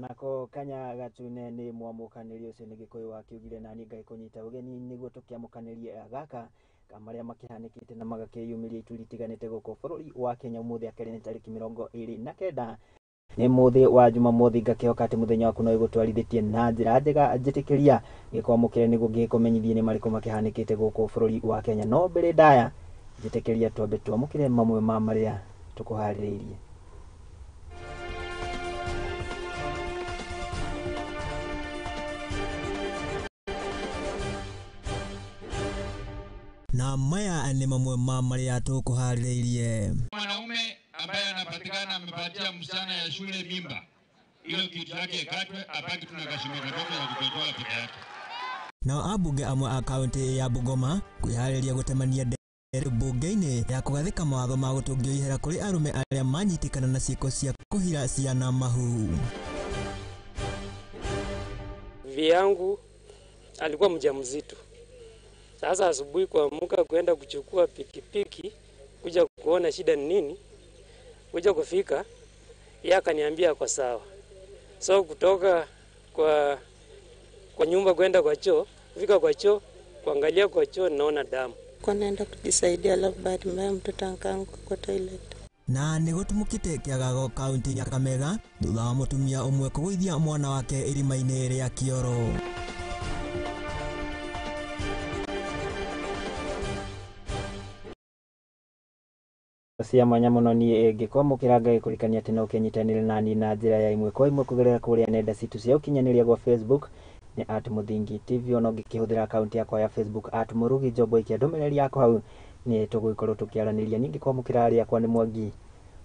Nako kanya gatune nĩ mwamũkanĩri ũcio nĩ Gĩkũyũ wakiugire nani ngagĩkũnyita ũgeni nĩguo tũkĩamũkanĩrie gaka marĩa makĩhanĩkĩte na magakĩyumĩria ituri itiganĩte gũkũ bũrũri wa Kenya. Ũmũthĩ akĩrĩ nĩ tarĩki 29 nĩ mũthĩ wa Jumamothi, ngakĩhoka atĩ mũthenya waku no ĩgũtwarithĩtie na njĩra njega. Njĩtĩkĩria gĩkwamũkĩre nĩguo ngĩkũmenyithie nĩ marĩkũ makĩhanĩkĩte gũkũ bũrũri wa Kenya. No mbere ndaya njĩtĩkĩria twambe twamũkĩre mamwe ma marĩa tũkũharĩrĩirie. Na maya nĩ mamwe ma marĩa tũkũharĩrĩirie. Mwanaume ambaye anapatikana amepatia msichana ya shule mimba, hiyo kitu yake ikatwe, abaki tuna kashimo kadogo ya kukojoa peke yake. Nao ambunge amwe a kaunti ya Bungoma kwĩharĩria gũtemania ndere bunge-inĩ ya kũgathĩka mawatho ma gũtũngio ihera kũrĩ arũme arĩa manyitĩkana na ciĩko cia kũhira ciana mahu. Bibi yangu alikuwa mjamzito. Sasa asubuhi kuamka kwenda kuchukua pikipiki kuja kuona shida ni nini, kuja kufika yeye akaniambia kwa sawa. So kutoka kwa nyumba kwenda kwa choo, kufika kwa choo, kuangalia kwa choo naona damu. Kwa naenda kujisaidia, alafu bahati mbaya mtoto akaanguka kwa toilet. Na nĩ gũtumũkĩte kĩagago kaunti ya Kakamega thutha wa mũtumia ũmwe kũgũithia mwana wake irima-inĩ rĩa kĩoro. Cia mwanya mũno niĩ ngĩkwamũkĩra ngagĩkũririkania atĩ no ũkĩnyitanĩre nani na njĩra ya ĩmwe kwa ĩmwe kũgerera kũrĩa nenda citũ cia ũkinyanĩria gwa Facebook nĩ at Mũthingi TV, ona ũngĩkĩhũthĩra akaunti yakwa ya Facebook at Mũrugi Njombo, ikia ndũmĩrĩri yaku hau nĩ tũgũgĩkorwo tũkĩaranĩria. Niĩ ngĩkwamũkĩra rĩakwa nĩ Mwangi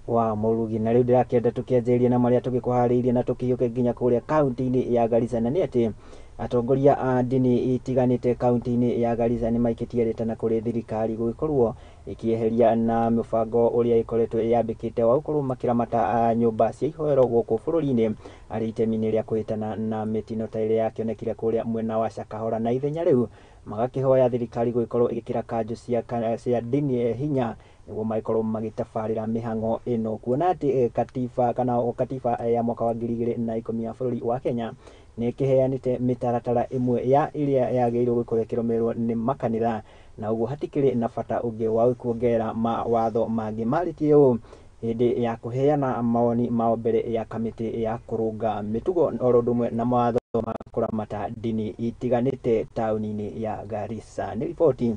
wa Mũrugi, na rĩu ndĩrakĩenda tũkĩanjĩrĩrie na marĩa tũgĩkũharĩirie na tũkĩhiũke nginya kũrĩa kaunti-inĩ ya Garissa. Na nĩ atĩ atongoria a ndini itiganĩte kaunti-inĩ ya Garissa nĩ maikĩtie rĩtana kũrĩ thirikari gũgĩkorwo ĩkĩeheria na mũbango ũrĩa ĩkoretwo ĩyambĩkĩte wa gũkorwo makĩramata nyũmba cia ihoero gũkũ bũrũri-inĩ arĩ itemi-inĩ rĩa kũhĩtana na mĩtino ta ĩrĩa yakĩonekire kũrĩa mwena wa Shakahola. Na ithenya rĩu magakĩhoya thirikari gũgĩkorwo ĩgĩkĩra kanjũ cia ndini hinya nĩguo magĩkorwo magĩtabarĩra mĩhang'o ĩno, kuona atĩ katiba kana katiba ya mwaka wa 2010 ya bũrũri wa Kenya nĩ ĩkĩheanĩte mĩtaratara ĩmwe ya ĩrĩa yagĩrĩirwo gũkorwo ĩkĩrũmĩrĩrwo nĩ makanitha, na ũguo hatikĩrĩ na bata ũngĩ wa kuongerera mawatho mangĩ. Marĩtie ũũ hĩndĩ ya kũheana mawoni mao mbere ya kamĩtĩ ya kũrũnga mĩtugo oro ũndũ ũmwe na mawatho ma kũramata ndini itiganĩte taũni-inĩ ya Garissa. Nĩ riboti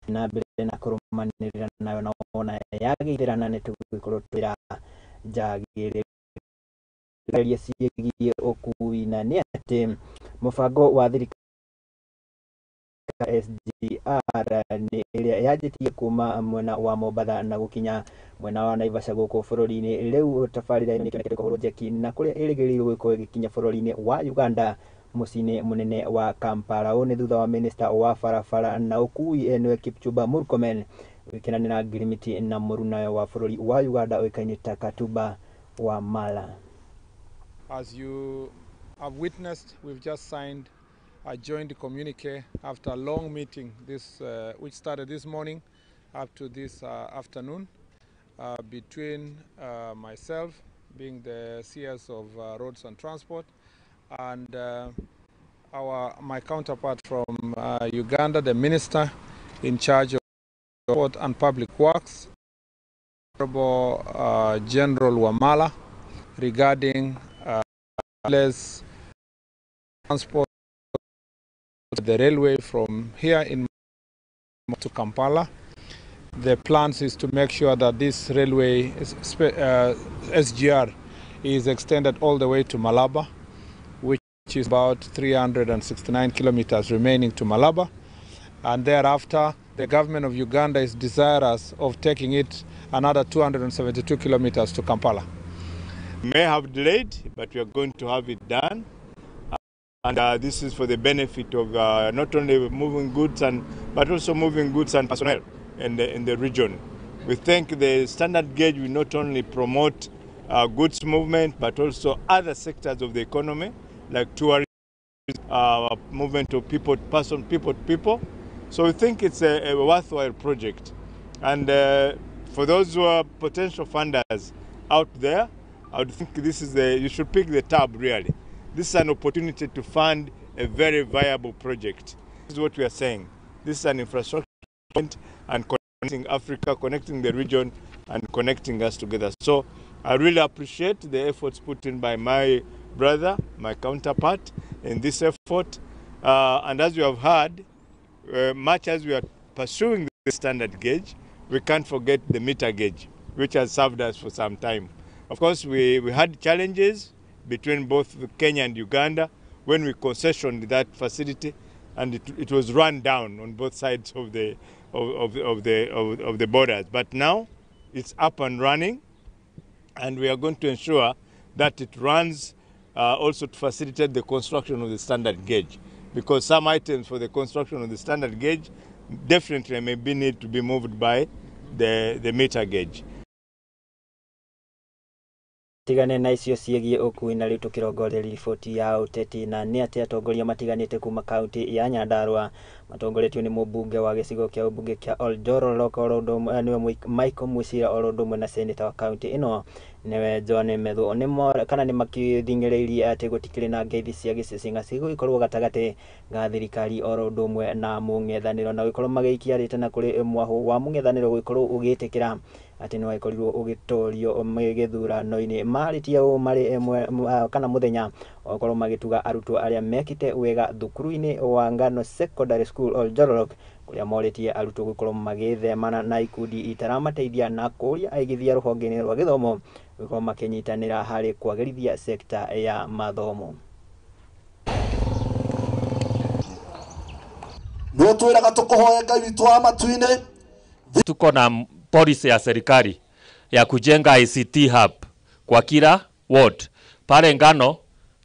na mbere na kũrũmanĩrĩra nayo na wona yagĩrĩra nĩ tũgũgĩkorwo twĩra njagĩrĩru ciĩgiĩ ũkui. Na nĩ atĩ mũbango wa thirikari SGR nĩ ĩrĩa yanjĩtie kuma mwena wa Mombatha na gũkinya mwena wa Naivasha gũkũ bũrũri-inĩ. Rĩu tabarĩra ĩno nĩkĩonekete kũhũrwo njeki na kũrĩa ĩrĩgĩrĩirwo gũkorwo ĩgĩkinya bũrũri-inĩ wa Uganda mũciĩ-inĩ mũnene wa Kampala. Ũũ nĩ thutha wa minista wa barabara na ũkui nĩwe Kipchumba Murkomen gwĩkĩranĩra ngirimiti na mũrunawe wa bũrũri wa Uganda ũĩkaine ta Katuba Wamala. As you have witnessed, we've just signed a joint communique after a long meeting this, which started this morning up to this afternoon between myself, being the CS of Roads and Transport, and my counterpart from Uganda, the minister in charge of Transport and Public Works, Honorable General Wamala, regarding less transport the railway from here in to Kampala. The plans is to make sure that this railway SGR is extended all the way to Malaba, which is about 369 kilometers remaining to Malaba. And thereafter, the government of Uganda is desirous of taking it another 272 kilometers to Kampala. May have delayed, but we are going to have it done. And this is for the benefit of not only moving goods but also moving goods and personnel in the region. We think the standard gauge will not only promote goods movement, but also other sectors of the economy, like tourism, movement of people, person, people to people. So we think it's a worthwhile project. And for those who are potential funders out there, I would think this is you should pick the tab really. This is an opportunity to fund a very viable project. This is what we are saying. This is an infrastructure and connecting Africa, connecting the region, and connecting us together. So I really appreciate the efforts put in by my brother, my counterpart, in this effort. And as you have heard, much as we are pursuing the standard gauge, we can't forget the meter gauge, which has served us for some time. Of course, we had challenges between both Kenya and Uganda when we concessioned that facility, and it was run down on both sides of the borders. But now it's up and running, and we are going to ensure that it runs also to facilitate the construction of the standard gauge, because some items for the construction of the standard gauge definitely may be need to be moved by the meter gauge. Tigane na icio ciĩgiĩ ũkui na rĩu tũkĩrongoreria riboti ya ũteti na nĩ atĩ atongoria matiganĩte kuma kaunti ya Nyandarua matongoretio nĩ mũmbunge wa gĩcigo kĩa ũmbunge kĩa Oldororok oro ũndũ ũmwe nĩwe Michael Musira oro ũndũ ũmwe na seneta wa kaunti ĩno nĩwe John Methu kana nĩ makĩthing'ĩrĩirie atĩ gũtikĩrĩ na ngeithi cia gĩcicinga cigũgĩkorwo gatagatĩ ga thirikari oro ũndũ ũmwe na mũng'ethanĩro na gũgĩkorwo magĩikia rĩtana kũrĩ mwahũ wa mũng'ethanĩro gũgĩkorwo ũgĩtĩkĩra atĩ nĩ wagĩkorirwo ũgĩtorio gĩthurano-inĩ. Marĩtie ũũ marĩ kana mũthenya wakorwo magĩtuga arutwo arĩa mekĩte wega thukuru-inĩ wa Ngano Secondary School Oldororok kũrĩa morĩtie arutwo gũkorwo magĩthemana na ikundi itaramateithia na kũria aigithia rũhonge-inĩ rwa gĩthomo gũkorwo makĩnyitanĩra harĩ kwagĩrithia sekta ya mathomo. No twĩraga tũkũhoya Ngai witũ wa matu-inĩ. Tuko na policy ya serikali ya kujenga ICT hub kwa kila ward. Pale Ngano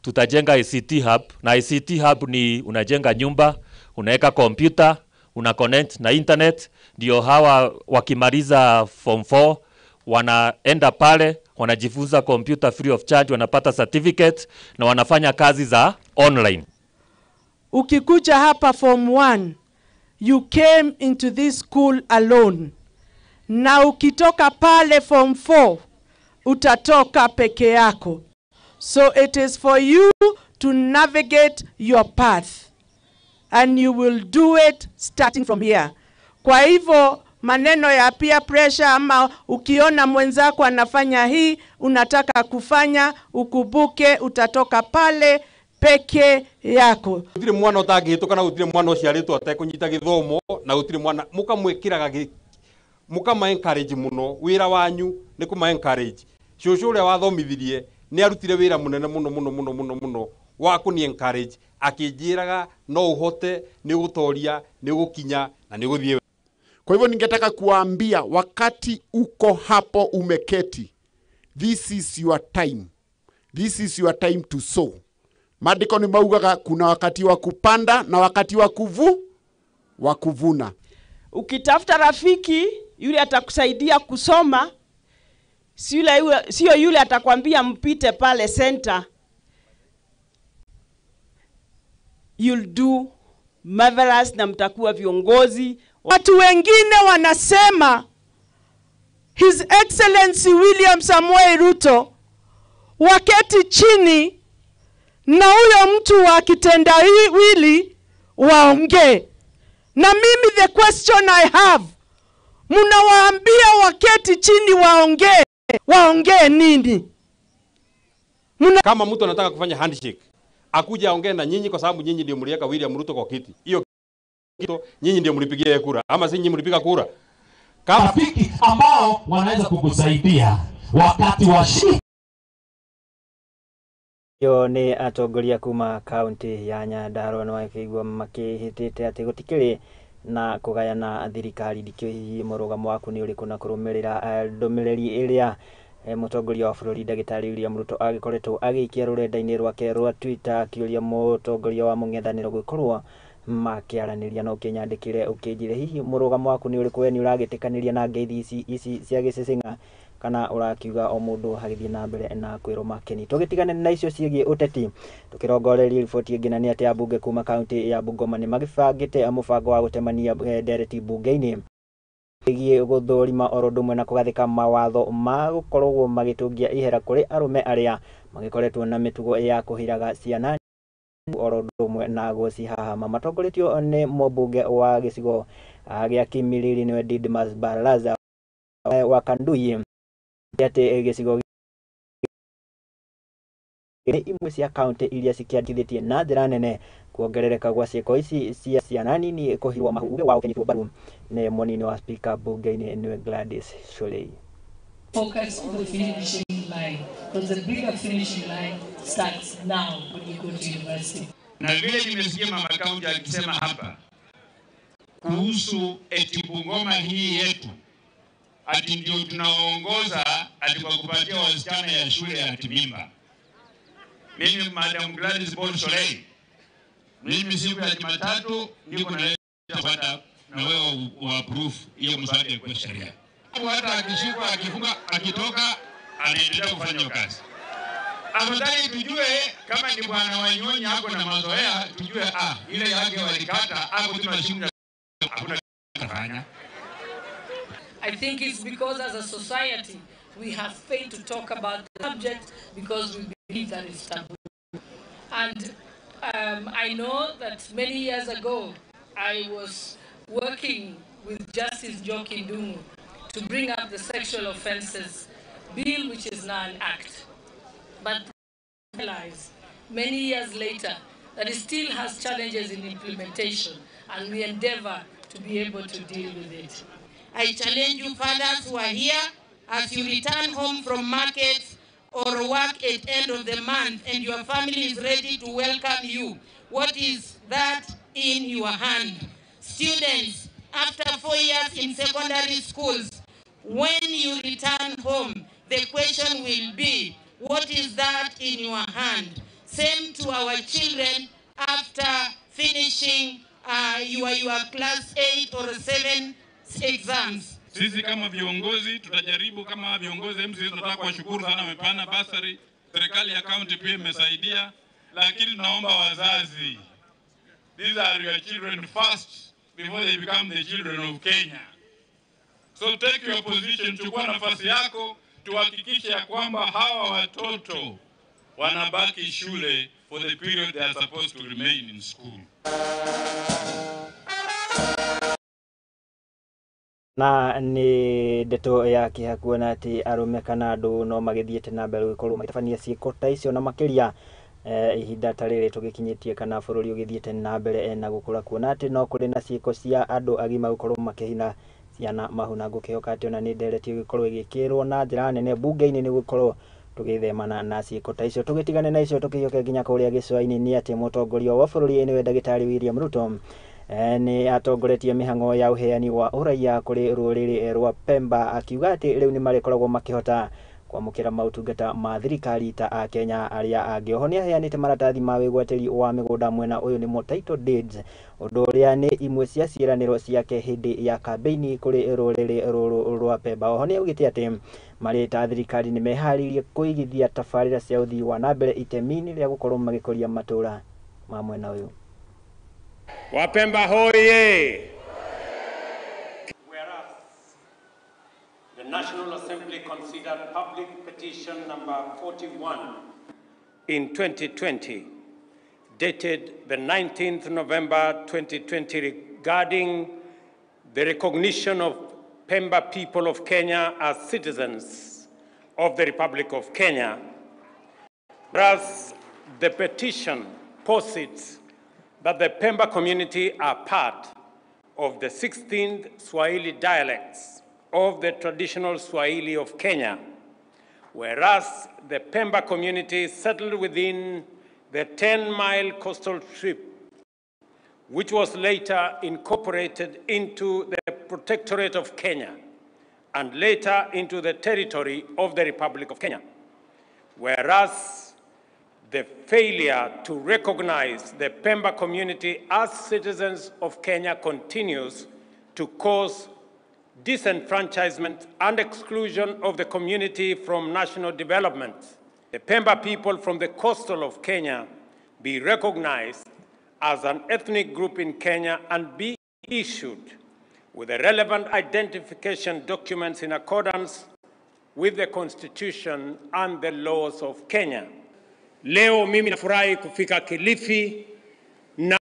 tutajenga ICT hub, na ICT hub ni unajenga nyumba, unaweka kompyuta, una connect na internet, ndio hawa wakimaliza form 4 wanaenda pale, wanajifunza kompyuta free of charge, wanapata certificate na wanafanya kazi za online. Ukikuja hapa form 1, you came into this school alone. Na ukitoka pale form 4, utatoka peke yako. So it is for you to navigate your path. And you will do it starting from here. Kwa hivyo maneno ya peer pressure ama ukiona mwenzako anafanya hii, unataka kufanya, ukumbuke utatoka pale peke yako. Gutire mwana utangihituka na gutire mwana uciaritwo atekũnyita gĩthomo na gutire mwana mukamwĩkĩraga mukama encourage muno wira wanyu ni kuma encourage. Cucu uria wathomithirie ni arutire wira munene muno muno muno muno muno wa kuni encourage akinjiraga no uhote ni gutoria ni gukinya na ni guthie. Kwa hivyo ningetaka kuambia wakati uko hapo umeketi, this is your time. This is your time to sow. Maandiko ni maugaga kuna wakati wa kupanda na wakati wa kuvuna. Ukitafuta rafiki yule atakusaidia kusoma, sio yule atakwambia mpite pale center. You'll do marvelous na mtakuwa viongozi. Watu wengine wanasema His Excellency William Samoei Ruto waketi chini na huyo mtu wa kitendawili waongee. Na mimi the question I have, mnawaambia waketi chini waongee, waongee nini? Kama mtu anataka kufanya handshake, akuja aongee na nyinyi kwa sababu nyinyi ndio mliweka William Ruto kwa kiti. Hiyo kitu nyinyi ndio mlipigia kura ama si nyinyi mlipiga kura? Kama rafiki ambao wanaweza kukusaidia wakati wa shida. Yo ni atongoria kuma kaunti ya Nyandarua no makĩigua makĩhĩtĩte atĩ gũtikĩrĩ na kũgayana thirikari. Ndikĩũĩ hihi mũrũgamo waku nĩ ũrĩkũ na kũrũmĩrĩra ndũmĩrĩri ĩrĩa mũtongoria wa bũrũri ndagĩtarĩ William Ruto agĩkoretwo agĩikia rũrenda-inĩ rwake rwa Twitter akĩũria mũtongoria wa mũng'ethanĩro gũkorwo makĩaranĩria. No ũkĩnyandĩkĩre ũkĩnjĩre hihi mũrũgamo waku nĩ ũrĩkũ, we nĩ ũragĩtĩkanĩria na ngeithi ici cia gĩcĩcĩng'a kana ũrakiuga o mũndũ agĩthiĩ na mbere na kwĩrũma keni. Tũgĩtigane na icio ciĩgiĩ ũteti tũkĩrongoreria riboti ĩngĩ na nĩ atĩ ambunge kuma kaunti ya Bungoma nĩ magĩbangĩte mũbango wa gũtemania ndereti mbunge-inĩ. Ĩgiĩ gũthũrima oro ũndũ ũmwe na kũgathĩka mawatho ma gũkoragwo magĩtũngia ihera kũrĩ arũme arĩa magĩkoretwo na mĩtugo ya kũhiraga ciana oro ũndũ ũmwe na gũcihahama. Matongoretio nĩ mũmbunge wa gĩcigo gĩa Kimilili nĩwe Didmus Barasa wa Kanduyi atĩ gĩcigo nĩ imwe cia kaunti iria cikĩandĩkithĩtie na njĩra nene kuongerereka gwa ciĩko ici cia ciana nini kũhirwo mahu. Uge wao ũkĩnyitwo mbaru nĩ mũnini wa spika bunge-inĩ nĩwe Gladys Shollei. Focus on the finishing line, because the bigger finishing line starts now when you go to university. Na vile nimesikia mama kaunti akisema hapa kuhusu eti Bungoma hii yetu ati ndio tunaongoza ati kwa kupatia wasichana ya shule ya mimba. Mimi Madam Gladys Paul Shollei, mimi siku ya Jumatatu niko naleta na wewe wa approve hiyo msaada kwa sheria. Hata akishikwa akifunga akitoka anaendelea kufanya kazi. Afadhali tujue kama ni bwana Wanyonyi hako na mazoea, tujue ile yake walikata hapo tunashinda hakuna kufanya. I think it's because as a society we have failed to talk about the subject because we believe that it's taboo. And I know that many years ago I was working with Justice Njoki Ndung'u to bring up the sexual offences bill, which is now an act. But realize many years later that it still has challenges in implementation, and we endeavor to be able to deal with it. I challenge you fathers who are here, as you return home from markets or work at end of the month and your family is ready to welcome you, what is that in your hand? Students, after 4 years in secondary schools, when you return home, the question will be, what is that in your hand? Same to our children after finishing your class 8 or 7 exams. Sisi kama viongozi tutajaribu, kama viongozi MCA tunataka kuwashukuru sana, wamepana basari, serikali ya county pia imesaidia, lakini tunaomba wazazi, these are your children first before they become the children of Kenya. So take your position, chukua nafasi yako, tuhakikishe ya kwamba hawa watoto wanabaki shule for the period they are supposed to remain in school. Na nĩ ndeto ya kĩeha kuona atĩ arũme kana andũ no magĩthiĩte na mbere gũkorwo magĩtabania ciĩko ta icio na makĩria ihinda ta rĩrĩ tũgĩkinyĩtie kana bũrũri ũgĩthiĩte na mbere na gũkũra, kuona atĩ no kũrĩ na ciĩko cia andũ agima gũkorwo makĩhina ciana mahu, na ngũkĩhoka atĩ ona nĩ ndereti ĩgĩkorwo ĩgĩkĩrwo na njĩra nene bunge-inĩ nĩ gũkorwo tũgĩthemana na ciĩko ta icio. Tũgĩtigane na icio tũkĩhiũke nginya kũrĩa gĩcũa-inĩ nĩ atĩ mũtongoria wa bũrũri nĩwe ndagĩtarĩ William Ruto nĩ atongoretie mĩhang'o ya ũheani wa ũraiya kũrĩ rũrĩrĩ rwa Pemba, akiuga atĩ rĩu nĩ marĩkoragwo makĩhota kwamũkĩra maũtungata ma thirikari ta Akenya arĩa angĩ. Oho nĩ aheanĩte maratathi ma wĩgwatĩri wa mĩgũnda mwena ũyũ nĩmo title deeds, ũndũ ũrĩa nĩ imwe cia ciĩranĩro ciake hĩndĩ ya kambĩini kũrĩ rũrĩrĩ rũrũ rwa Pemba. Oho nĩ augĩte atĩ marĩ ta thirikari nĩ meharĩirie kũigithia tabarĩra cia ũthii wa na mbere itemi-inĩ rĩa gũkorwo magĩkũria matũũra ma mwena ũyũ. Wapemba hoye! Whereas the National Assembly considered public petition number 41 in 2020, dated the 19th November 2020, regarding the recognition of Pemba people of Kenya as citizens of the Republic of Kenya. Whereas the petition posits that the Pemba community are part of the 16th Swahili dialects of the traditional Swahili of Kenya, whereas the Pemba community settled within the 10-mile coastal strip, which was later incorporated into the Protectorate of Kenya and later into the territory of the Republic of Kenya, whereas the failure to recognize the Pemba community as citizens of Kenya continues to cause disenfranchisement and exclusion of the community from national development. The Pemba people from the coastal of Kenya be recognized as an ethnic group in Kenya and be issued with the relevant identification documents in accordance with the Constitution and the laws of Kenya. Leo mimi nafurahi kufika Kilifi na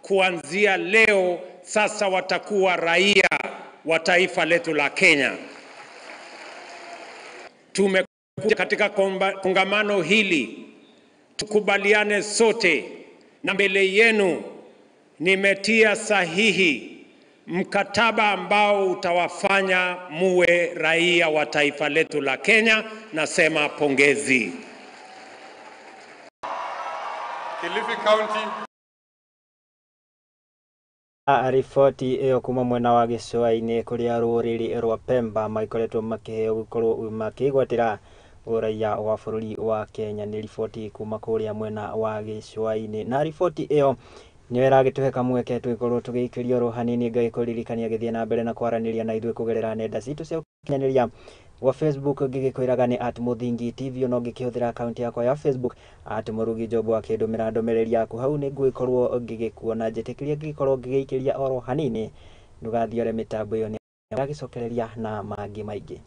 kuanzia leo sasa watakuwa raia wa taifa letu la Kenya. Tumekuja katika kongamano hili tukubaliane sote, na mbele yenu nimetia sahihi mkataba ambao utawafanya muwe raia wa taifa letu la Kenya. Nasema pongezi. Kilifi County. Riboti ĩyo kuma mwena wa gĩcũa-inĩ kũrĩa rũrĩrĩ rwa Pemba magĩkoretwo makĩheo gũkorwo makĩgwatĩra ũraiya wa bũrũri wa Kenya. Nĩ riboti kuma kũrĩa mwena wa gĩcũa-inĩ, na riboti ĩyo nĩyo ĩragĩtũhe kamweke tũgĩkorwo tũgĩikĩrio oro hanini. Ngagĩkũririkania gĩthiĩ na mbere na kwaranĩria na ithuĩ kũgerera nenda citũ cia ũkinyanĩria wa Facebook, ngĩgĩkwĩraga nĩ at Mũthingi TV, ona ũngĩkĩhũthĩra akaunti yakwa ya Facebook at Mũrugi Job, akĩndũmĩra ndũmĩrĩri yaku hau nĩ ngũgĩkorwo ngĩgĩkuona. Njĩtĩkĩria ngĩgĩkorwo ngĩgĩikĩria oro hanini, ndũgathiore mĩtambo ĩyo, nĩ ĩragĩcokereria na mangĩ maingĩ.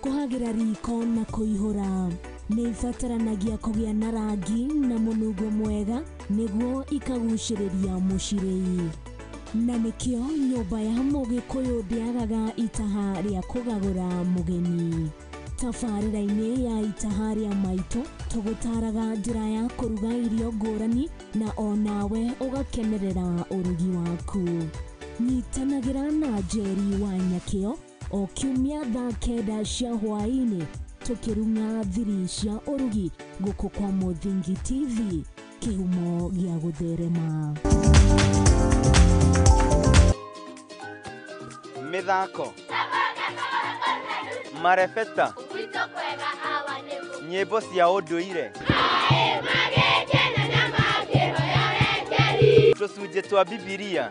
Kuhagira riko na kuihura nĩ ibataranagia kũgĩa na rangi na mũnungo mwega nĩguo ikagucĩrĩria mũcirĩi, na nĩkĩo nyũmba ya Mũgĩkũyũ ndĩagaga itaha rĩa kũgagũra mũgeni. Tabarĩra-inĩ ya itaha rĩa maitũ tũgũtaraga njĩra ya kũruga irio ngũrani na onawe ũgakenerera ũrugi waku. Nyitanagĩra na Njeri wa Nyakĩo o kiumia thaa 9 cia hwaĩ-inĩ tũkĩrung'a thiri cia ũrugi gũkũ kwa Mũthingi TV, kĩhumo gĩa gũtherema. Mĩthako, marebeta, nyĩmbo cia ũndũire, tũcunjĩ twa Bibilia.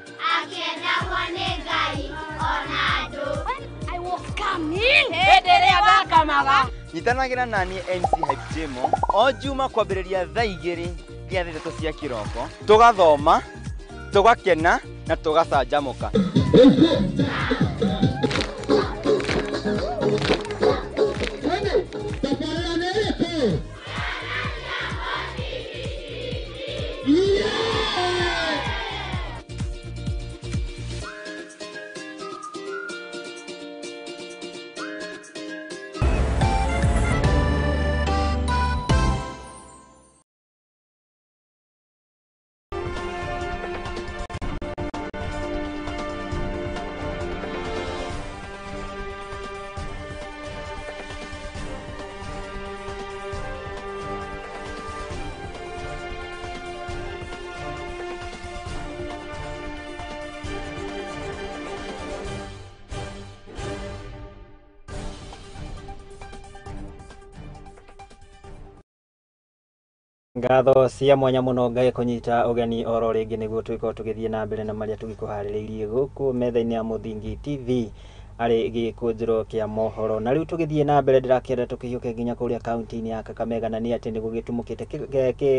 Nyitanagĩra nani MC Hype Jemo o Juma kwambĩrĩria thaa 2 nginya thaa 3 cia kĩroko, tũgathoma, tũgakena na tũgacanjamũka. Ngatho cia mwanya muno ngai kunyita ugeni oro ringi niguo twikorwo tugithie na mbere na maria tugikuhaririirie guku metha-ini ya Muthingi TV ari gikunjiro kia mohoro. Na riu tugithie na mbere ndirakienda tukihiuke nginya kuria kaunti-ini ya Kakamega, na ni ati ni gugitumukite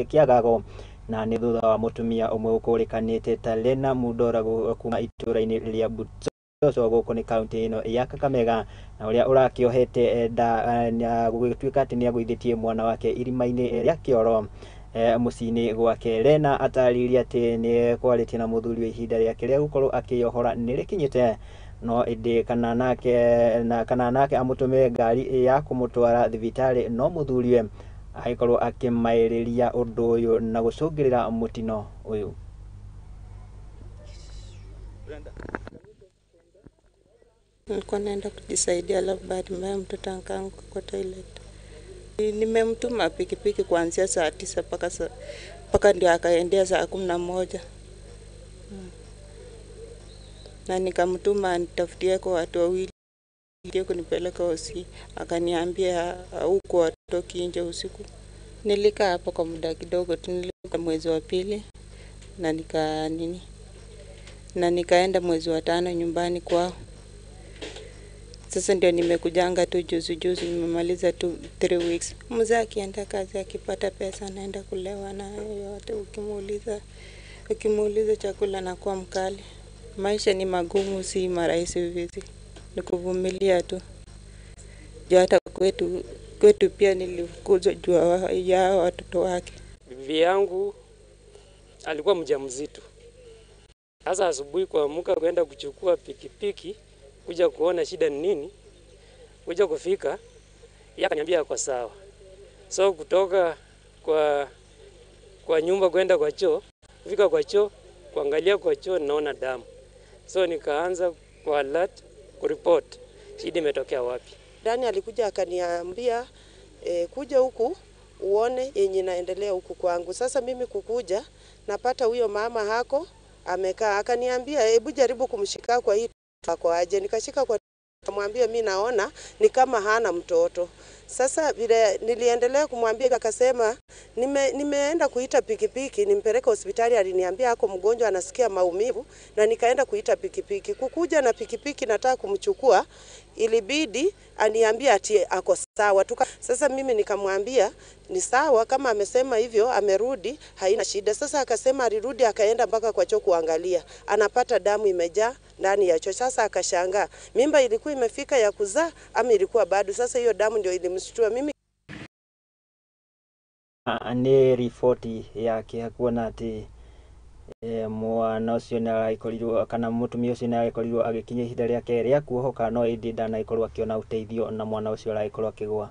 kiagago na ni thutha wa mutumia umwe ukurikanite ta Lena Mundora kuma itura-ini ria Butoso guku ni kaunti ino ya Kakamega, na uria urakiohete nda gugituika ati ni agwithitie mwana wake irima-ini ria kioro muciĩ-inĩ gwake. Lena atarĩirie atĩ nĩ kwarĩtie na mũthuri ihinda rĩake rĩa gũkorwo akĩyohora nĩ rĩkinyĩte, no ĩndĩ kana nake amũtũmĩre ngari ya kũmũtwara thibitarĩ, no mũthuriwe agĩkorwo akĩmaĩrĩria ũndũ ũyũ na gũcũngĩrĩra mũtino ũyũ. Nilikuwa naenda kujisaidia, alafu bahati mbaya mtoto akaanguka kwa toilet. Nimemtuma pikipiki kuanzia saa 9 mpaka ndio akaendea saa 11. Na nikamtuma nitafutie kwa watu wawili kunipeleka hosi, akaniambia huko watoki nje usiku. Nilikaa hapo kwa muda kidogo tu, nilikuwa mwezi wa pili na na nikaenda mwezi wa 5 nyumbani kwao. Sasa ndio nimekujanga tu juzi juzi, nimemaliza tu 3 weeks. Mzee akienda kazi akipata pesa anaenda kulewa na yote, ukimuuliza chakula na kuwa mkali. Maisha ni magumu, si marahisi hivi. Ni kuvumilia tu. Hata kwetu pia nilifukuzwa juu ya watoto wake. Bibi yangu alikuwa mjamzito. Sasa asubuhi kuamka kwenda kuchukua pikipiki kuja kuona shida ni nini, kuja kufika yeye akaniambia kwa sawa. So kutoka kwa nyumba kwenda kwa choo, kufika kwa choo, kuangalia kwa choo naona damu. So nikaanza kwa alert kuripot shida imetokea wapi. Dani alikuja akaniambia kuja huku uone yenye naendelea huku kwangu. Sasa mimi kukuja napata huyo mama hako amekaa, akaniambia hebu jaribu kumshika kwa hii kwa aje. Nikashika kwa, kumwambia mimi naona ni kama hana mtoto. Sasa vile niliendelea kumwambia akasema nimeenda kuita pikipiki nimpeleke hospitali, aliniambia hako mgonjwa anasikia maumivu, na nikaenda kuita pikipiki. Kukuja na pikipiki nataka kumchukua, ilibidi aniambia ati ako sawa. Sasa mimi nikamwambia ni sawa, kama amesema hivyo amerudi haina shida. Sasa akasema alirudi akaenda mpaka kwa choo kuangalia, anapata damu imejaa ndani ya choo. Sasa akashangaa mimba ilikuwa imefika ya kuzaa ama ilikuwa bado. Sasa hiyo damu ndio ilimshtua mimi. Nĩ riboti yake kuona atĩ mwana ũcio nĩ aragĩkorirwo kana mũtumia ũcio nĩ aragĩkorirwo agĩkinya ihinda rĩake rĩa kuohoka, no ĩndĩ ndanagĩkorwo akĩona ũteithio na mwana ũcio aragĩkorwo akĩgwa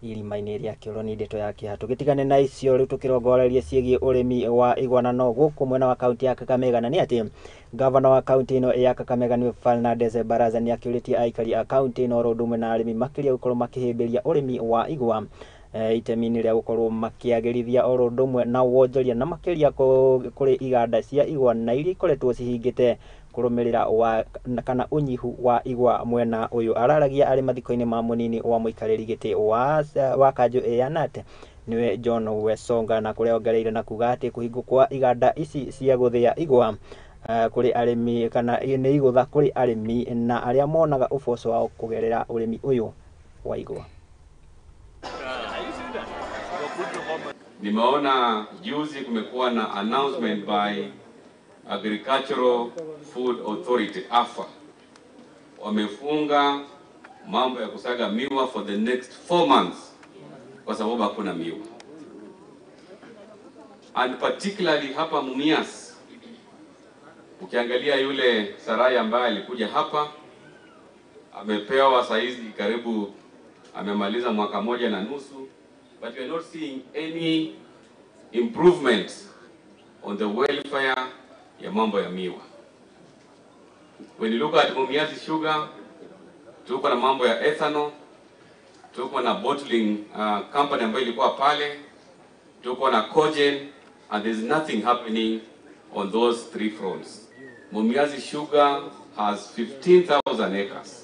irima-inĩ rĩa kĩoro. Nĩ ndeto ya kĩeha. Tũgĩtigane na icio rĩu tũkĩrongoreria ciĩgiĩ ũrĩmi wa igwa na no gũkũ mwena wa kaunti ya Kakamega, na nĩ atĩ gavana wa kaunti ĩno ya Kakamega nĩwe Fernandes Barasa nĩ akĩũrĩtie aikari a kaunti ĩno oro ũndũ ũmwe na arĩmi makĩria gũkorwo makĩhĩmbĩria ũrĩmi wa igwa itemi-inĩ rĩa gũkorwo makĩagĩrithia oro ũndũ ũmwe na wonjoria na makĩria kũrĩ iganda cia igwa na iria ikoretwo cihingĩte kũrũmĩrĩra wa kana ũnyihu wa igwa mwena ũyũ. Araragia arĩ mathiko-inĩ ma mũnini wa mũikarĩri gĩtĩ wa kanjũ ya Nate niwe John Wesonga, na kũrĩa ongereire na kuga atĩ kũhingwo kwa iganda ici cia gũthĩa igwa kũrĩ arĩmi kana nĩ igũtha kũrĩ arĩmi na arĩa monaga ũboco wao kũgerera ũrĩmi ũyũ wa igwa. Nimeona juzi kumekuwa na announcement by Agricultural Food Authority AFA. Wamefunga mambo ya kusaga miwa for the next 4 months kwa sababu hakuna miwa. And particularly hapa Mumias, ukiangalia yule Sarai ambaye alikuja hapa amepewa saizi karibu amemaliza mwaka 1.5, but we are not seeing any improvement on the welfare ya mambo ya miwa. When you look at Mumias Sugar, tuko na mambo ya ethanol, tuko na bottling company ambayo ilikuwa pale, tuko na cogen, and there's nothing happening on those 3 fronts. Mumias Sugar has 15,000 acres.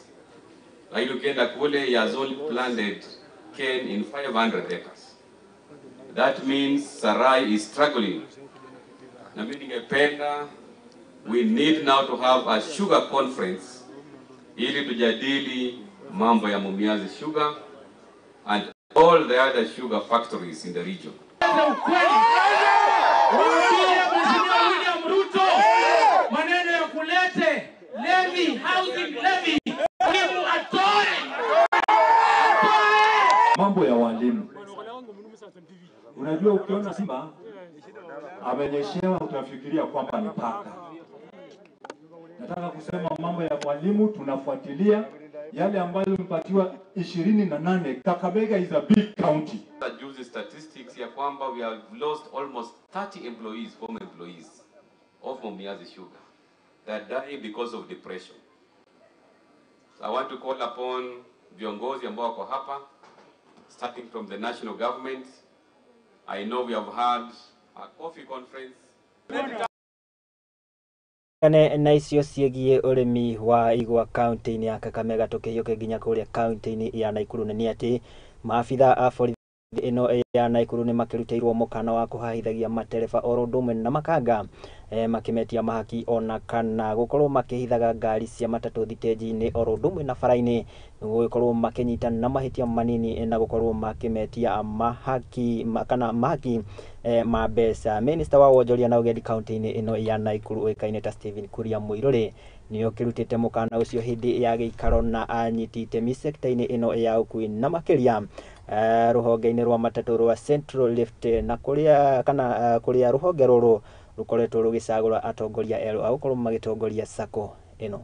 Lakini ukienda kule, he has only planted cane in 500 acres. That means Sarai is struggling. Na mimi ningependa, we need now to have a sugar conference ili tujadili mambo ya Mumias Sugar and all the other sugar factories in the region. William Ruto maneno ya kulete levy, housing levy, atoe. Mambo ya walimu. Unajua ukiona simba amenyeshewa utafikiria kwamba ni paka. Nataka kusema mambo ya walimu tunafuatilia yale ambayo mpatiwa 28. Kakamega is a big county. Juzi statistics ya kwamba we have lost almost 30 employees, former employees of Mumias Sugar that die because of depression. So I want to call upon viongozi ambao wako hapa, starting from the national government. I know we have had a coffee conference. Kane na icio ciĩgiĩ ũrĩmi wa igwa kaunti-inĩ ya Kakamega tũkĩhiũke nginya kũrĩa kaunti-inĩ ya Naikuru na nĩ atĩ maabitha a borithi ĩno ya Naikuru nĩ makĩrutĩirwo mũkana wa kũhahithagia matereba oro ũndũ ũmwe na makanga makĩmetia mahaki ona kana gũkorwo makĩhithaga ngari cia matatũ thitĩnji-inĩ oro ũndũ ũmwe na bara-inĩ gũgĩkorwo makĩnyita na mahĩtia manini na gũkorwo makĩmetia mahaki kana mahaki ma mbeca. Minista wa wonjoria na ũgendi kaunti-inĩ ĩno ya Naikuru ũĩkaine ta Stephen Kuria Muiruri nĩ ũkĩrutĩte mũkana ũcio hĩndĩ ya gĩikaro na anyiti itemi sekta-inĩ ĩno ya ũkui na makĩria rũhonge-inĩ rwa matatũ rwa Central Rift na kũrĩa kana kũrĩa rũhonge rũrũ rũkoretwo rũgĩcagũra atongoria erũ a gũkorwo magĩtongoria sacco ĩno.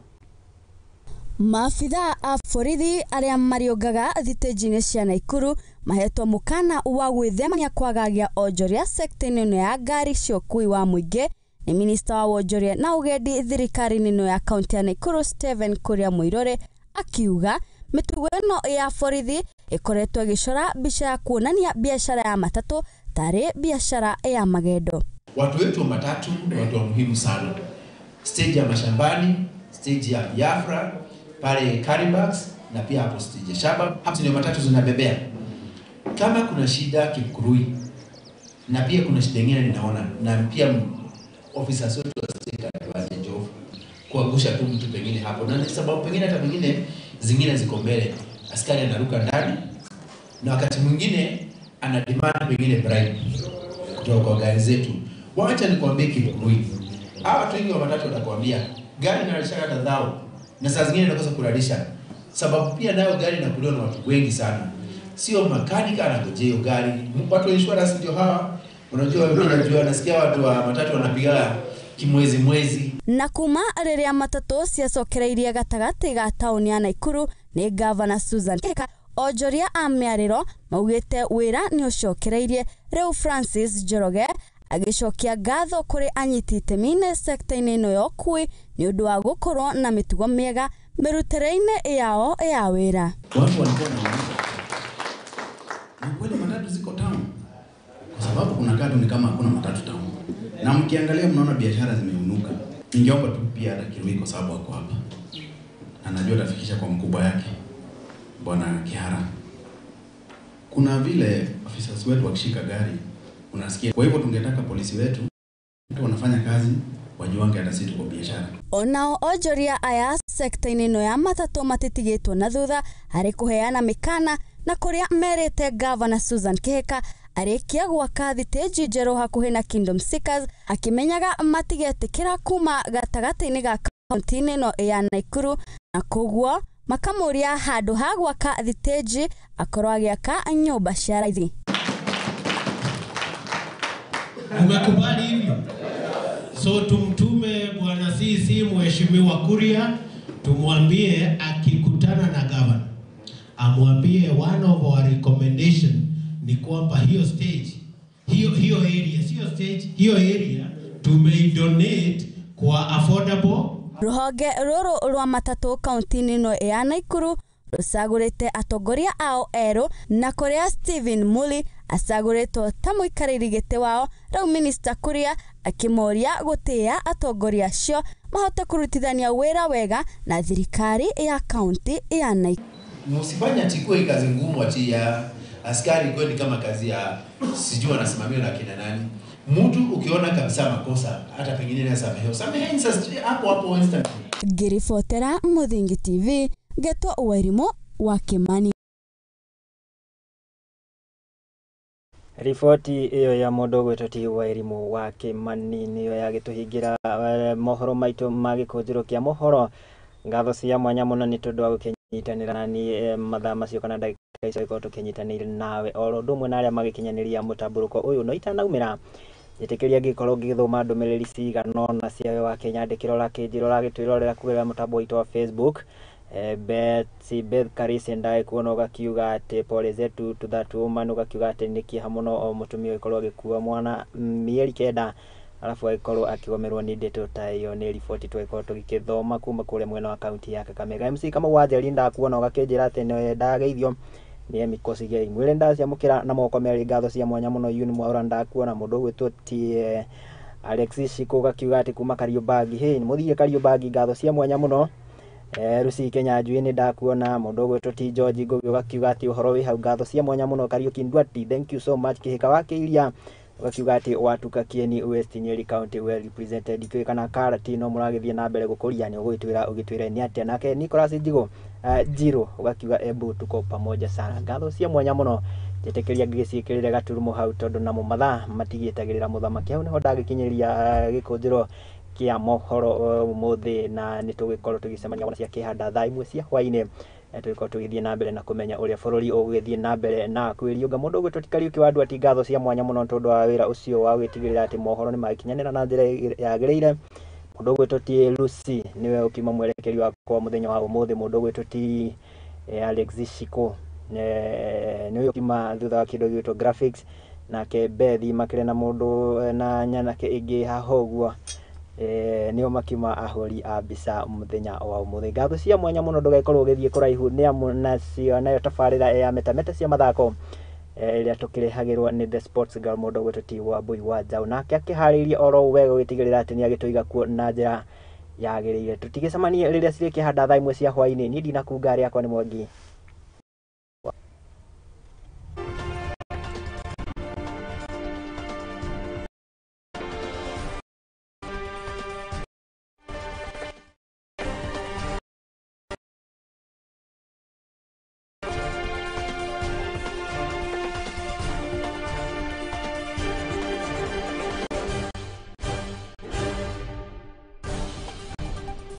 Maabitha a borithi arĩa mariũngaga thitĩnji-inĩ cia Naikuru mahetwo mũkana wa gwĩthemania kwagagia onjoria sekta-inĩ ĩno ya ngari cia ũkui wa mũingĩ nĩ minista wa wonjoria na ũgendi thirikari-inĩ ĩno ya kaunti ya Naikuru Stephen Kuria Muiruri akiuga mĩtugo ĩno ya borithi ĩkoretwo ĩgĩcora mbica ya kuonania biacara ya matatũ tarĩ biacara ya magendo. Watu wetu wa matatu ni watu wa muhimu sana. Stage ya mashambani, stage ya Biafra, pale Karibax na pia hapo stage ya Shaba. Hapo ndio matatu zinabebea. Kama kuna shida Kipkurui na pia kuna shida nyingine ninaona, na pia officers wetu wa state advantage of kuangusha tu mtu pengine hapo, na ni sababu pengine hata pengine zingine ziko mbele, askari anaruka ndani na wakati mwingine ana demand pengine bribe kutoka kwa gari zetu. Wacha nikwambie Kipkurui, hawa watu wengi wa matatu watakwambia gari inalisha hata dhao na saa zingine inakosa kulalisha, sababu pia nayo gari inakuliwa na watu wengi sana, sio makanika anangojea hiyo gari. Watu wa insurance ndio hawa, unajua unajua, nasikia watu wa matatu wanapiga kimwezi mwezi. Na kuma rĩrĩa matatũ ciacokereirie gatagatĩ ga taũni ya Naikuru nĩ Gavana Susan Kihika onjoria a mĩarĩro maugĩte wĩra nĩ ũcokereirie. Rĩu Francis Njoroge agĩcokia ngatho kũrĩ anyiti itemi-inĩ sekta-inĩ ĩno ya ũkui nĩ ũndũ wa gũkorwo na mĩtugo mĩega mĩrutĩre-inĩ yao ya wĩra. Watu walikuwa na ni kweli matatu ziko town, kwa sababu kuna katu ni kama hakuna matatu town, na mkiangalia mnaona biashara zimeunuka. Ningeomba tu pia hata Kirui kwa sababu ako hapa na najua atafikisha kwa mkubwa yake Bwana Kihara. Kuna vile officers wetu wakishika gari unasikia. Kwa hivyo tungetaka polisi wetu wanafanya kazi wajuange hata sisi tuko biashara. Onao onjoria aya sekta-inĩ ĩno ya matatũ matitigĩtwo na thutha harĩ kũheana mĩkana na kũrĩa merĩte Gavana Susan Kihika arĩkia gwaka thitĩnji njerũ hakuhĩ na Kingdom Seekers akĩmenyaga matigetĩkĩra kuma gatagatĩ-inĩ ga kaunti-inĩ ĩno ya Naikuru na koguo makamũria handũ ha gwaka thitĩnji akorwo agĩaka nyũmba cia raithi. Umekubali hivyo? So tumtume bwana CC Mheshimiwa Kuria, tumwambie akikutana na governor amwambie one of our recommendation ni kwamba hiyo stage, hiyo area, sio stage, hiyo area tumeidonate kwa affordable. Ruhonge rũrũ rwa matatũ kaunti-inĩ ĩno ya Naikuru rũcagũrĩte atongoria ao erũ na kũrĩa Stephen Muli acagũrĩtwo ta mũikarĩri gĩtĩ wao. Rĩu Minista Kuria akĩmoria gũtĩĩa atongoria acio mahote kũrutithania wĩra wega na thirikari ya kaunti ya Naikuru. Msifanye ati ikuwe kazi ngumu ati ya askari ikuwe ni kama kazi ya sijui wanasimamiwa na kina nani. Mtu ukiona kabisa makosa hata pengine na samehe, samehe sasa hapo hapo instant. Ngĩribotera Mũthingi TV ngetwo Wairimu wa Kimani. Riboti ĩyo ya mũndũ ũgwĩtwo ti Wairimu wa Kimani nĩyo yagĩtũhingĩra mohoro maitũ ma gĩkũnjĩro kĩa mohoro. Ngatho cia mwanya mũno nĩ tondũ wa gũkĩnyitanĩra nani mathaa macio kana ndagĩka icio ikorwo tũkĩnyitanĩire nawe oro ũndũ ũmwe na arĩa magĩkinyanĩria mũtambũrũko ũyũ. No itanaumĩra njĩtĩkĩria ngĩkorwo ngĩthoma ndũmĩrĩri cigana ũna cia we wa Kenya ndĩkĩrora kĩnjĩra ũragĩtwĩrorera kũgerera mũtambo witũ wa Facebook. Betsy Beth Karisi ndaye kuona ugakiuga atĩ pole zetu to that woman, ugakiuga atĩ nĩ kĩeha mũno o mũtumia ũgĩkorwo agĩkua mwana mĩeri 9 Alafu agĩkorwo akĩgomerwo nĩ ndeto ta ĩyo. Nĩ riboti twagĩkorwo tũgĩkĩthoma kuma kũrĩa mwena wa kaunti ya Kakamega. MC Kamau wa Njeri, ndakuona ũgakĩnjĩra atĩ nĩ ndageithio nĩ Emi Kosigei. Mwĩre ndaciamũkĩra na moko merĩ, ngatho cia mwanya mũno. Yuni Mwaura, ndakuona. Mũndũ ũgwĩtwo ti Alexis Shiko gakiuga atĩ kuma Kariobangi, hey, mũthiĩ Kariobangi, ngatho cia mwanya mũno. Lucy Kenya Njui, nĩ ndakuona. Mũndũ ũgwĩtwo ti George Ngugi ũgakiuga atĩ ũhoro wĩ hau, ngatho cia mwanya mũno. Kariũki Ndwati, thank you so much. Kĩhĩka wa Kĩiria ũgakiuga atĩ watuka Kieni West, Nyeri County well represented. Ikĩũĩ kana karati no mũragĩthiĩ na mbere gũkũria, nĩ ũgũgĩtwĩra ũgĩtwĩre nĩ atĩa. Nake Nicholas Njigo Njiro ũgakiuga ebu tuko pamoja sana, ngatho cia mwanya mũno. Njĩtĩkĩria ngĩgĩciĩkĩrĩre gaturumo hau tondũ namo mathaa matigĩtagĩrĩra mũthamaki. Hau nĩho ndagĩkinyĩria gĩkũnjĩro kĩa mohoro ũmũthĩ, na nĩ tũgĩkorwo tũgĩcemania cia kĩhanda thaa 1 cia hwainĩ. Tũgĩkorwo tũgĩthiĩ na mbere na kũmenya ũrĩa bũrũri ũgũgĩthiĩ na mbere na kwĩriũnga. Mũndũ ũgwĩtwo ti Kariũki wa Ndwati, ngatho cia mwanya mũno tondũ wa wĩra ũcio wa gwĩtigĩrĩra atĩ mohoro nĩ magĩkinyanĩra na njĩra yagĩrĩire. Mũndũ ũgwĩtwo ti Lucy nĩwe ũkiuma mwerekeri wakwa mũthenya wa ũmũthĩ. Mũndũ ũgwĩtwo ti Alex Shiko nĩwe ũkiuma thutha wa kĩndũ gĩgwĩtwo graphics. Nake Bethi makĩrĩ na mũndũ na nyanake ĩngĩ haha ũguo nĩo makiuma ahũri a mbica mũthenya wa ũmũthĩ. Ngatho cia mwanya mũno, ndũgagĩkorwo ũgĩthiĩ kũraihu nĩ amu nacio nayo tabarĩra ya metameta cia mathako ĩrĩa tũkĩrehagĩrwo nĩ The Sports Girl, mũndũ ũgwĩtwo ti Wambui wa Njaũ, nake akĩharĩirie oro wega gũgĩtigĩrĩra atĩ nĩ agĩtũiga kuo na njĩra yagĩrĩire. Tũtigĩcemanie rĩrĩa cirĩkĩhanda thaa 1 cia hwainĩ. Niĩ ndinakunga, rĩakwa nĩ Mwangi.